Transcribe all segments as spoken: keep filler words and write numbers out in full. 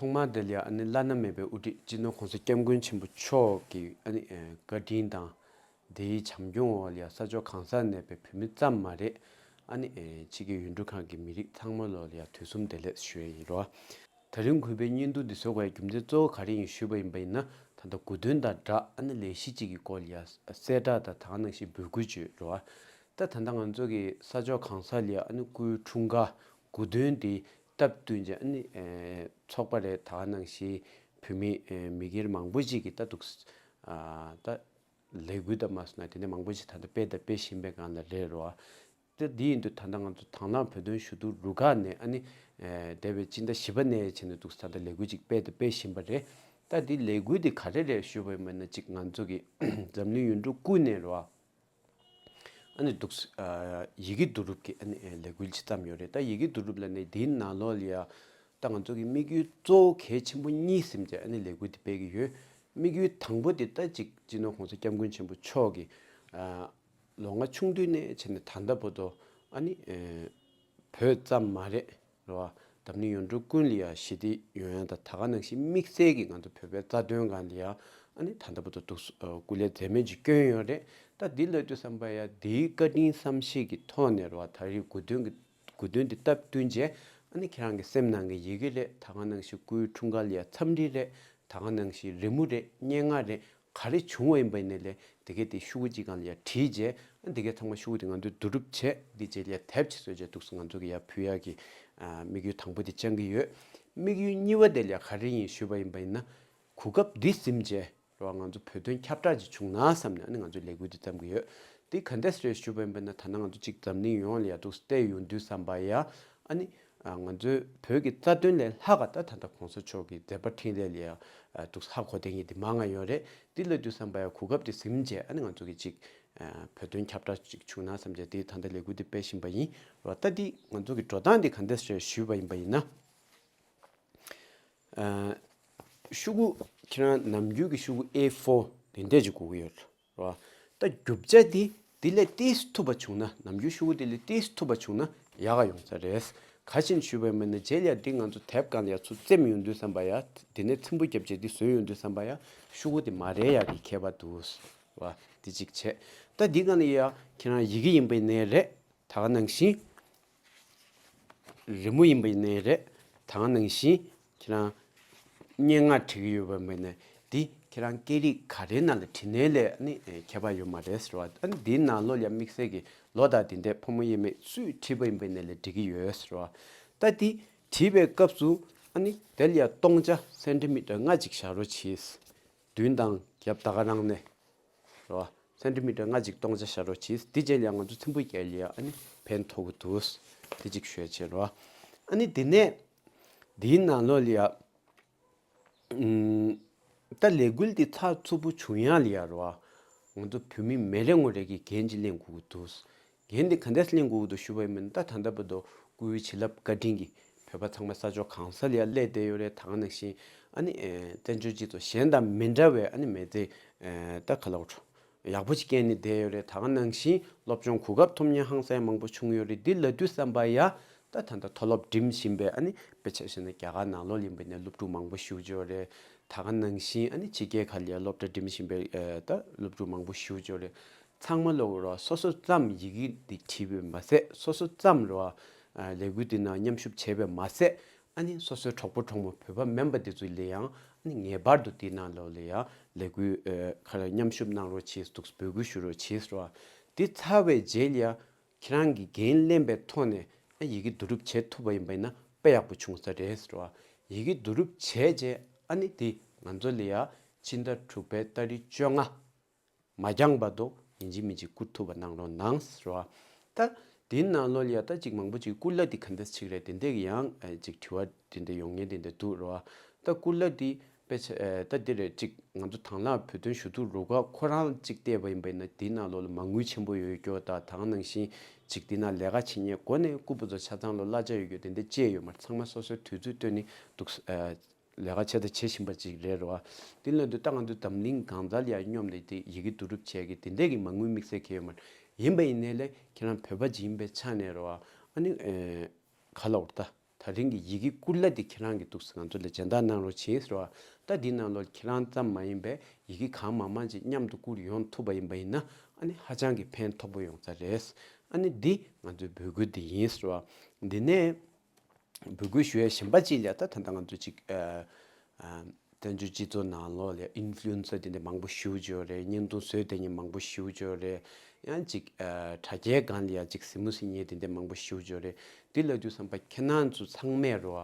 ཐོག་མར་དེ་ལ་ཡ་ཨ་ནི་བླ་ན་མེད་པའི་དབུ་ཁྲིད་སྤྱི་ནོར་༸གོང་ས་༸སྐྱབས་མགོན་ཆེན་པོ་མཆོག་གི་ཨ་ནི་ཨེ་བཀའ་དྲིན་དང་། དེའི་བྱམས་སྐྱོང་འོག་ལ་ཡ་ས་ཕྱོགས་གང་སར་གནས་པའི་བོད་མི་ཙམ་མ་རེད། ཨ་ནི་ཨེ་ཕྱི་རྒྱལ་ཡུལ་གྲུ་ཁག་གི་མི་རིགས་ཚང་མ་ལོ་ལ་ཡ་དུས་གསུམ་བདེ་ལེགས་ཞུ་ཡས་ཡིན་རོ། ད་རིང་གུས་པའི་བརྙན་ཐུང་འདི་བཟོ་དགོས་ཡ་རྒྱུ་མཚན་གཙོ་བོ་ག་རེ་ཡིན་ཞུས་པ་ཡིན་པ་ཡིན་ན། ད་ལྟ་དགུ་སྟོན་དང་སྦྲགས་ཨ་ནི་ལས་གཞི་གཅིག་གི་སྐོར་ལ་ཡ་གསལ་བསྒྲགས་དང་ད་ག་ནང་བཞིན་འབོད་སྐུལ་བྱོས་རོ། ད་ད་ལྟ་ང་ཚོ་གི་ས་ཕྱོགས་གང་ས་ལ་ཡ་ཨ་ནི་སྐུའི་འཁྲུངས་སྐར་དགུ་སྟོན་འདི་སྟབས་བསྟུན་བྱས་ཨ་ནི་ཨེ་ཚོགས་པ་རེད། ད་ག་ནང་བཞིན་བོད་མི་ཨེ་མི་སྒེར་མང་པོ་ཞིག་གིས་ད་འདུག་ཨ་ད་ལས་འགུལ་དང་མ་སོང་ན་དེ་འདྲ་མང་པོ་ཞིག་ད་ལྟ་སྤེལ་དང་སྤེལ་བཞིན་པའི་སྒང་ལ་རེད་རོ། ད་འདི་ཡིན་དུས་ད་ལྟ་ང་ཚོ་དང་བླངས་བོད་དོན་ཞུ་གཏུག་རུ་ཁག་ནས་ཨ་ནི་ཨེ་འདས་པའི་སྤྱི་ཟླ་བཞི་པ་ནས་བྱས་ནས་འདུག་ད་ལྟ་ལས་འགུལ་ཅིག་སྤེལ་དང་སྤེལ་བཞིན་པ་རེད། ད་འདི་ལས་འགུལ་འདི་ག་རེ་རེད་ཞུས་པ་ཡིན་ན་ཅིག་ང་ཚོ་གི་འཛམ་གླིང་ཡུལ་གྲུ་ཀུན་ནས་རོ། ཨ་ནི་འདུག་ཨ་ཡི་གེ་བསྡུ་རུབ་ཀྱི་ཨ་ནི་ཨེ་ལས་འགུལ་ཅིག་བརྩམས་ཡོད་རེད། ད་ཡི་གེ་བསྡུ་རུབ་ལ་ནི་འདིའི་ནང་ལོགས་ལ་ཡ་ད་ང་ཚོ་གི་དམིགས་ཡུལ་གཙོ་བོ་གལ་ཆེན་པོ་གཉིས་ཟིན་བྱས་ཨ་ནི་ལས་འགུལ་འདི་སྤེལ་གྱི་ཡོད། དམིགས་ཡུལ་དང་པོ་དེ་ད་ཅིག་སྤྱི་ནོར་༸གོང་ས་༸སྐྱབས་མགོན་ཆེན་པོ་མཆོག་གིས་ཨ་ལོ་ལྔ་ཆུང་དུས་ནས་བྱས་ནས་ད་ལྟ་བར་དུ་ཨ་ནི་ཨེ་བོད་ཙམ་མ་རེད་རེད་བ། འཛམ་གླིང་ཡུལ་གྲུ་ཀུན་ལ་ཡ་ཞི་བདེ་ཡོང་ཡ་དང་ད་ག་ནང་བཞིན་དམིགས་བསལ་གྱིས་ང་ཚོ་བོད་པའི་རྩ་དོན་སྒང་ལ་ཡ་ཨ་ནི་ད་ལྟ་བར་དུ་འདུག་སྐུ་ལས་འཛེམས་མེད་ཅིག་བསྐྱོན་ཡོད་རེད། ད་འདི་ལབ་དུས་ཙམ་པ་ཡ་འདིའི་བཀའ་དྲིན་བསམ་ཤེས་ཀྱི་ཐོག་ནས་རེད་བ། ད་རེས་དགུ་སྟོན་གྱི་དགུ་སྟོན་འདི་སྟབས་བསྟུན་བྱས་ཨ་ནི་ཁྱེད་རང་གི་སེམས་ནང་གི་ཡི་གེ་རེད། ད་ག་ནང་བཞིན་སྐུའི་འཁྲུངས་སྐར་ལ་ཡ་འཚམས་འདྲི་རེད། ད་ག་ནང་བཞིན་རི་མོ་རེད། སྙན་ངག་རེད། ག་རེ་བྱུང་བ་ཡིན་པ་ཡིན་ནའི་ལས་དེ་གས་དེ་ཤོག་གུ་གཅིག་སྒང་ལ་ཡ་བྲིས་རྗེས་ཨ་དེ་གས་ཚང་མ་ཤོག་གུ་དེ་ང་ཚོས་བསྡུ་རུབ་བྱས་འདི་རྗེས་ལ་ཡ་དེབ་ཅིག་བཟོས་རྗེས་འདུག་སེ་ང་ཚོ་གི་ཡ་ཕུལ་ཡག་གི་ཨ་དམིགས་ཡུལ་དང་པོ་དེ་བཅངས་ཀྱི་ཡོད། དམིགས་ཡུལ་གཉིས་པ་དེ་ལ་ཡ་ག་རེ་ཡིན་ཞུས་པ་ཡིན་པ་ཡིན་ན། གོ་སྐབས་འདི་ཟིན་རྗེས་རེད་བ། ང་ཚོ་བོད་དོན་ཁྱབ་བསྒྲགས་ཅིག་བྱུང་ན་བསམ་ནས་ཨ་ནི་ང་ཚོས་ལས་འགུལ་འདི་བརྩམས་ཀྱི་ཡོད། འདི་ག་འདྲས་རེད་ཞུས་པ་ཡིན་པ་ན་ད་ནང་ང་ཚོ་གཅིག་འཛམ་གླིང་ཡོངས་ལ་ཡ་འདུག་སེ་བལྟས་ཡོང་དུས་ཙམ་པ་ཡ་ཨ་ནི་ང་ཚོའི་བོད་ཀྱི་རྩ་དོན་ལས་ལྷག་ག་ད་ད་ལྟ་༸གོང་ས་མཆོག་གི་མཛད་པ་འཕྲིན་ལས་ལ་ཡ་འདུག་སེ་ཧ་གོ་བསྡད་མཁན་འདི་མང་ང་ཡོད་རེད། འདི་ལབ་དུས་ཙམ་པ་ཡ་གོ་སྐབས་འདི་ཟིན་རྗེས་ཨ་ནི་ང་ཚོ་གི་གཅིག་བོད་དོན་ཁྱབ་བསྒྲགས་ཅིག་བྱུང་ན་བསམ་རྗེས་འདི་ད་ལྟ་ལས་འགུལ་འདི་སྤེལ་བཞིན་པ་ཡིན་རེད་བ། ད་འདི་ང་ཚོ་གི་འགྲོ་སྟངས་འདི་ག་འདྲས་རེད་ཞུས་པ་ཡིན་པ་ཡིན་ན། ཤོག་གུ་ཁྱེད་རང་ནམ་རྒྱུན་གྱི་ཤོག་གུ་ཨེ་ཕོར་དེ་འདྲས་ཅིག་དགོས་ཀྱི་ཡོད་རེད་བ། ད་རྒྱུ་ཆ་དེ་དེ་ལས་ཏོག་ཙམ་ཐུབ་པ་བྱུང་ན། ནམ་རྒྱུན་ཤོག་གུ་དེ་ལས་ཏོག་ཙམ་ཐུབ་པ་བྱུང་ན་ཡག་ག་ཡོང་ས་རེད། ག་ཅི་ཞུས་པ་ཡིན་ན་རྗེས་ལ་ཡ་དེ་ང་ཚོ་དེབ་སྒང་ལ་ཡ་ཚུར་བཙེམས་ཡོང་དུས་ཙམ་པ་ཡ། དེ་ནས་ཚེམ་བུ་བརྒྱབ་བྱས་དེ་བཟོས་ཡོང་དུས་ཙམ་པ་ཡ་ཤོག་གུ་དེ་མ་རལ་ཡག་གི་ཁྱད་པར་འདུག་བ། དེ་གཅིག་བྱས། ད་དེ་སྒང་ལ་ཡ་ཁྱེད་རང་ཡི་གེ་ཡིན་པ་ཡིན་ནའི་རེད། ད་ག་ནང་བཞིན། རི་མོ་ཡིན་པ་ཡིན་ནའི་རེད། ད་ག་ནང་བཞིན་ཁྱེད་རང་སྙན་ངག་བྲིས་ཀྱི་ཡོད་པ་ཡིན་ནའི་འདི་ཁྱེད་རང་སྐད་རིགས་ག་རེའི་ནང་ལ་བྲིས་ནའི་ལས་ཨ་ནི་ཁྱད་པར་ཡོད་མ་རེད་ཟེར་བ། ཨ་ནི་འདིའི་ནང་ལོགས་ལ་ཡ་དམིགས་བསལ་གྱི་ལོ་དང་དེ་འདྲས་ཕོ་མོ་དབྱེར་མེད་སུས་བྲིས་པ་ཡིན་པ་ཡིན་ནའི་ལས་འགྲིག་གི་ཡོད་ཟེར་བ། ད་འདི་བྲིས་པའི་སྐབས་སུ་ཨ་ནི་དེ་ལ་ཡ་སྟོང་ཆ་སེན་ཊི་མི་ཊར་ལྔ་ཅིག་བཞག་རོགས་གྱིས། མདུན་དང་རྒྱབ་ད་ག་རང་ནས། རེད་བ། སེན་ཊི་མི་ཊར་ལྔ་ཅིག་སྟོང་ཆ་བཞག་རོགས་གྱིས། འདི་རྗེས་ལ་ང་ཚོ་ཚེམ་བུ་རྒྱག་ཡ་ལ་ཡ་ཨ་ནི་ཕན་ཐོགས་ཀྱི་འདུག་འདི་གཅིག་ཞུ་ཡ་བྱས་རེད་བ། ཨ་ནི་འདི་ནས་འདིའི་ནང་ལོགས་ལ་ཡ། ཨུམ། ད་ལས་འགུལ་འདི་ཚགས་ཚུད་པོ་བྱུང་ཡ་ལ་ཡ་རེད་བ། ང་ཚོ་བོད་མི་མི་རེ་ངོ་རེ་གིས་འགན་ཅིག་ལེན་དགོས་ཀྱི་འདུག་འགན་འདི་ག་འདྲས་ལེན་དགོས་ཀྱི་འདུག་ཞུས་པ་ཡིན་ན། ད་ད་ལྟ་བར་དུ་སྐུའི་བྱིན་རླབས་བཀའ་དྲིན་གྱིས་བོད་པ་ཚང་མ་ས་ཕྱོགས་གང་ས་ལ་ཡ་སླེབས་བསྡད་ཡོད་རེད། ད་ག་ནང་བཞིན་ཨ་ནི་ཨེ་བཙན་བྱོལ་སྤྱི་ཚོགས་གཞན་དང་མི་འདྲ་བའི་ཨ་ནི་མི་ཚེ་ཨེ་ད་ག་ལབ་དགོས་ཡག་པོ་ཅིག་སྐྱེལ་ནས་བསྡད་ཡོད་རེད། ད་ག་ནང་བཞིན་སློབ་སྦྱོང་གོ་སྐབས་ཐོབ་མཁན་ཧང་སང་མང་པོ་བྱུང་ཡོད་རེད། འདི་ལབ་དུས་ཙམ་པ་ཡ་ད་ད་ལྟ་མཐོ་སློབ་འགྲིམ་བཞིན་པའི་ཨ་ནི་དཔེ་ཆ་བཞག་ན་རྒྱ་གར་ནང་ལོགས་ཡིན་པ་ཡིན་ནའི་སློབ་ཕྲུག་མང་པོ་ཞེ་པོ་ཅིག་ཡོད་རེད། ད་ག་ནང་བཞིན་ཨ་ནི་ཕྱི་རྒྱལ་ཁག་ལ་ཡ་སློབ་གྲྭ་འགྲིམ་བཞིན་པའི་ཨེ་ད་སློབ་ཕྲུག་མང་པོ་ཞེ་པོ་ཅིག་ཡོད་རེད། ཚང་མ་ལོག་རོ། སོ་སོ་ཙམ་ཡི་གེ་འདི་བྲིས་པས་མ་ཟད། སོ་སོ་ཙམ་རོ། ཨ་ལས་འགུལ་འདི་ནང་མཉམ་ཞུགས་བྱས་པས་མ་ཟད། ཨ་ནི་སོ་སོའི་གྲོགས་པོ་གྲོགས་མོ་བོད་པ་མིན་པ་འདི་ཚོ་ལ་ཡང་ཨ་ནི་ངེས་པར་དུ་འདི་ནང་ལོགས་ལ་ཡང་ལས་འགུལ་ཨ་ཁ་ལ་མཉམ་ཞུགས་གནང་རོགས་བྱེད་འདུག་འབོད་སྐུལ་ཞུ་རོགས་བྱེད་རོ། འདི་ཚར་བའི་རྗེས་ལ་ཡང་ཁྱེད་རང་གིས་འགན་ལེན་པའི་ཐོག་ནས་ཨ་ཡི་གེ་བསྡུ་རུབ་བྱེད་ཐུབ་པ་ཡིན་པ་ཡིན་ན་དཔེ་ཡག་པོ་བྱུང་ས་རེད་རོ། ཡི་གེ་བསྡུ་རུབ་བྱས་རྗེས་ཨ་ནི་འདི་ང་ཚོ་ལ་ཡང་ཕྱི་ཟླ་དྲུག་པའི་ཏ་རིག་བཅོ་ལྔ། མ་འགྱངས་བར་དུ་ཡིན་གཅིག་མིན་གཅིག་བསྐུར་ཐུབ་པ་གནང་རོགས་གནང་ཟེར་བ། ད་དེའི་ནང་ལོགས་ལ་ཡ་ད་ཅིག་མང་པོ་ཅིག་བསྐུར་གླ་འདི་ག་འདྲ་ཅིག་རེད་དེ་འདྲས་ཀྱི་ཡང་ཨ་ཅིག་དྲི་བ་དེ་འདྲ་ཡོང་མཁན་དེ་འདྲ་འདུག་རོ། ད་བསྐུར་གླ་འདི་དཔེ་ཆ་ཨ་ད་འདི་རེད། ཅིག་ང་ཚོ་དང་བླངས་བོད་དོན་ཞུ་གཏུག་རུ་ཁག་ཁོ་རང་ཅིག་བལྟས་པ་ཡིན་པ་ཡིན་ན་དེའི་ནང་ལོགས་ལ་མ་དངུལ་ཆེན་པོ་ཡོད་སྐྱོ་ད་ད་ག་ནང་བཞིན་ཅིག་དེ་ན་ལས་ཀ་བྱེད་མཁན་གོ་ནས་བསྐུར་བ་ཚོ་ཆ་ཚང་ལོ་གླ་ཆ་ཡོད་སྐྱོ་དེ་འདྲ་བཅས་ཡོད་མ་རེད། ཚང་མ་སོ་སོའི་དུས་ཚོད་བཏོན་ནས་འདུག་ཨ། ལས་ཀ་བྱེད་དང་བྱེད་བཞིན་པ་ཅིག་རེད་རོ། དེ་ལ་འདི་ལྟ་ང་ཚོ་འཛམ་གླིང་གང་ས་ལ་ཡ་སྙོམས་ནས་དེ་ཡི་གེ་བསྡུ་རུབ་བྱས་ཀྱི་དེ་འདྲས་ཀྱི་མ་དངུལ་དམིགས་བསལ་གལ་ཡོད་མ་རེད། ཡིན་པ་ཡིན་ནའི་ལས་ཁྱེད་རང་བོད་པ་ཅིག་ཡིན་པའི་ཆ་ནས་རོ། ཨ་ནི་ཨེ་ག་ལ་འོར་ད་ ད་རིང་གི་ཡི་གེ་བསྐུར་གླ་འདི་ཁྱེད་རང་གིས་འདུག་སེ་ང་ཚོ་ལ་སྦྱིན་བདག་གནང་རོགས་གྱིས་ཟེར་བ། ད་འདི་ནང་ལོགས་ཁྱེད་རང་ཙམ་མ་ཡིན་པའི་ཡི་གེ་གང་མང་མང་ཅིག་མཉམ་དུ་བསྐུར་ཡོང་ཐུབ་པ་ཡིན་པ་ཡིན་ན་ཨ་ནི་ཧ་ཅང་གི་ཕན་ཐོགས་པོ་ཡོང་ས་རེད། ཨ་ནི་འདི་ང་ཚོའི་འབོད་སྐུལ་འདི་ཡིན་ཟེར་བ། འདི་ནས་འབོད་སྐུལ་ཞུ་ཡ་གཞན་པ་ཅིག་ལ་ད་ད་ལྟ་ང་ཚོ་ཅིག་ཨ་ཨ་བཙན་བྱོལ་སྤྱི་ཚོགས་ནང་ལོགས་ལ་ཨིན་ཕུ་ལུ་ཨེན་སར་དེ་འདྲ་མང་པོ་ཞེ་པོ་ཅིག་ཡོད་རེད། བརྙན་ཐུང་བཟོས་དེ་འདྲ་མང་པོ་ཞེ་པོ་ཅིག་ཡོད་རེད། ཡང་ཅིག་ཨ་དྲ་རྒྱའི་སྒང་ལ་ཡ་ཅིག་གཟིགས་མོ་གཟིགས་མཁན་དེ་འདྲ་མང་པོ་ཞེ་པོ་ཅིག་ཡོད་རེད། དེ་ལབ་དུས་ཙམ་པ་ཁྱེད་རང་ཚོ་ཚང་མས་རོ་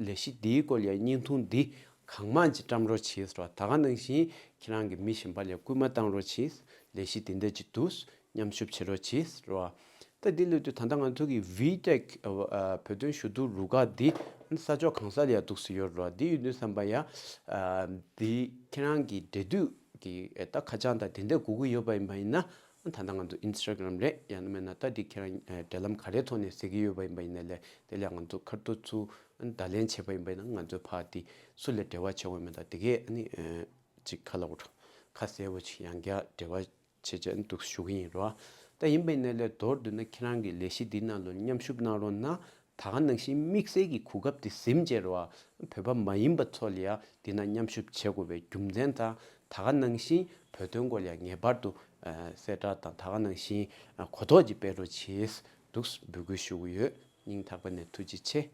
ལས་གཞི་འདིའི་སྐོར་ལ་ཡ་བརྙན་ཐུང་འདི་གང་མང་ཅིག་བཀྲམ་རོགས་གྱིས་ཟེར་བ། ད་ག་ནང་བཞིན་ཁྱེད་རང་གི་མི་གཞན་པ་ལ་སྐུལ་མ་བཏང་རོགས་གྱིས། ལས་གཞི་འདི་འདྲ་ཅིག་འདུག་མཉམ་ཞུགས་བྱེད་རོགས་གྱིས་ཟེར་བ། ད་འདི་ལབ་དུས་ད་ལྟ་ང་ཚོ་གི་ཝི་ཊེག་ཨ་བོད་དོན་ཞུ་གཏུག་རུ་ཁག་འདི་ས་ཕྱོགས་གང་ས་ལ་ཡ་འདུག་སེ་ཡོད་རེད་བ། འདི་ཡོད་དུས་ཙམ་པ་ཡ་ཨ་འདི་ཁྱེད་རང་གི་འབྲེལ་མཐུད་ཀྱི་ཨ་ད་ཁ་བྱང་དང་དེ་འདྲ་དགོས་ཀྱི་ཡོད་པ་ཡིན་པ་ཡིན་ན་ད་ལྟ་ང་ཚོ་ཨིན་སི་ཊ་གྷི་རམ་རེད། ཡང་ན་མིན་ན་ད་འདི་ཁྱེད་རང་ཨ་འབྲེལ་ལམ་ག་རེའི་ཐོག་ནས་ཟེར་གྱི་ཡོད་པ་ཡིན་པ་ཡིན་ན་ལས་དེ་ལ་ང་ཚོ་ཁ་ཐུག་ཚུར་བརྡ་ལན་བྱས་པ་ཡིན་པ་ཡིན་ན་ང་ཚོའི་ཕར་འདི་སུ་ལ་འབྲེལ་བ་བྱེད་དགོས་མིན་ད་དེ་གས་ཨ་ནི་ཨ་ཅིག་ཁ་ལ་འོ་ཁ་གསལ་པོ་ཅིག་ཡང་བསྐྱར་འབྲེལ་བ་བྱེད་ཆེད་འདུག་ཞུ་གི་ཡིན་རོ། ད་ཡིན་པ་ཡིན་ན་ལས་མདོར་བསྡུས་ན་ཁྱེད་རང་གི་ལས་གཞི་འདི་ནང་ལོ་མཉམ་ཞུགས་གནང་རོགས་གནང་། ད་ག་ནང་བཞིན་དམིགས་བསལ་གྱི་གོ་སྐབས་དེ་ཟིན་བྱས་རོ། བོད་པ་མ་ཡིན་པ་ཚོ་ལ་ཡ་འདི་ན་མཉམ་ཞུགས་བྱེད་དགོས་པའི་རྒྱུ་མཚན་དང་ད་ག་ནང་བཞིན་བོད་དོན་སྐོར་ལ་ཡ་ངེས་པར་དུ་ཨ་གསལ་བསྒྲགས་དང་ད་ག་ནང་བཞིན་ཨ་གོ་རྟོགས་ཅིག་སྤེལ་རོགས་གྱིས་འདུག་འབོད་སྐུལ་ཞུ་གི་ཡོད། སྙིང་ཐག་པ་ནས་ཐུགས་རྗེ་ཆེ།